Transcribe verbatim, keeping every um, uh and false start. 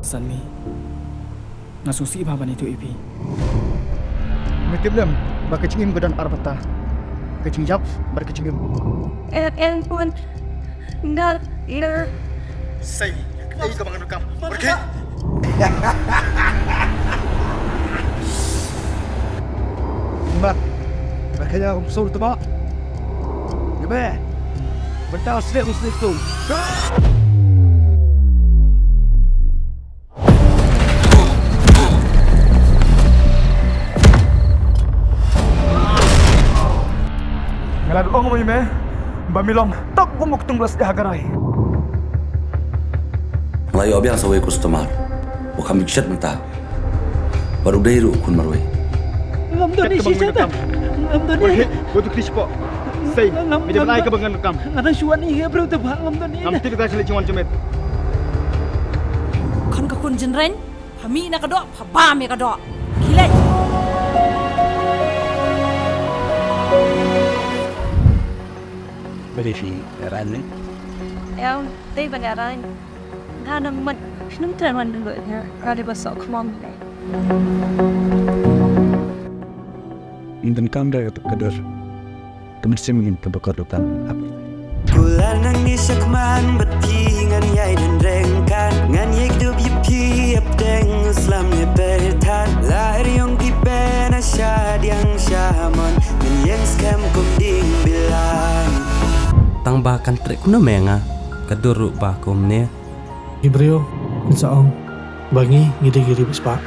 Sanmi, nga sngewsih bha ban ïathuh ïa phi. Me tip lem ba ka jingim ka don ar bynta, ka jingïap bad ka jingim. Eh, eh, pun. Nga, nga. Sei, ei ka ba ngan kam. Pergi. Mat, ba ka ïa um sur tebak. Ïa be. Bynta sdek um sdek tu. Nga la ong mo ïa me ba mi long tok kum u ktung blas ïa ha ka rai. Nga la ïoh biang sa wei customer. Wa kham bikset mynta. Bad u dei ruh u khun marwei. Ngam don ïa shisha ta. Ngam don ïa. Go to Chris po. Sei. Ngam, me dei ngam ai don. Ka ba ngan kam. Nga dang shuwa ni he bro ta ba ngam don ïa. Ngam tik ta chili chingwan chumit. Khun ka khun jinreng. Pha mih na ka doh, pha bam ïa ka doh. Khie leit. Ba dei phi ran ne? Em, dei ban ran. Nga na mat, shnum tren wan dulu ne. Ka dei ba sok khmom ne. Ym donkam da ka dur. Ka mynsiem ngin ka ba kordor tam. Kular nang ni shakman bad phi ngan ïai nang reng kan. Ngan ïai kdup ïa phi ap deng u slam ïa per than. La er yong phi ben a sha diang sha mon. Ngan ïeng skhem kum ding bilang. Tang ba kan treh kumno me nga. Ka dur ruh ba kumne. Ki briew kin sa ong ba ngi ngi dei ki riewspah.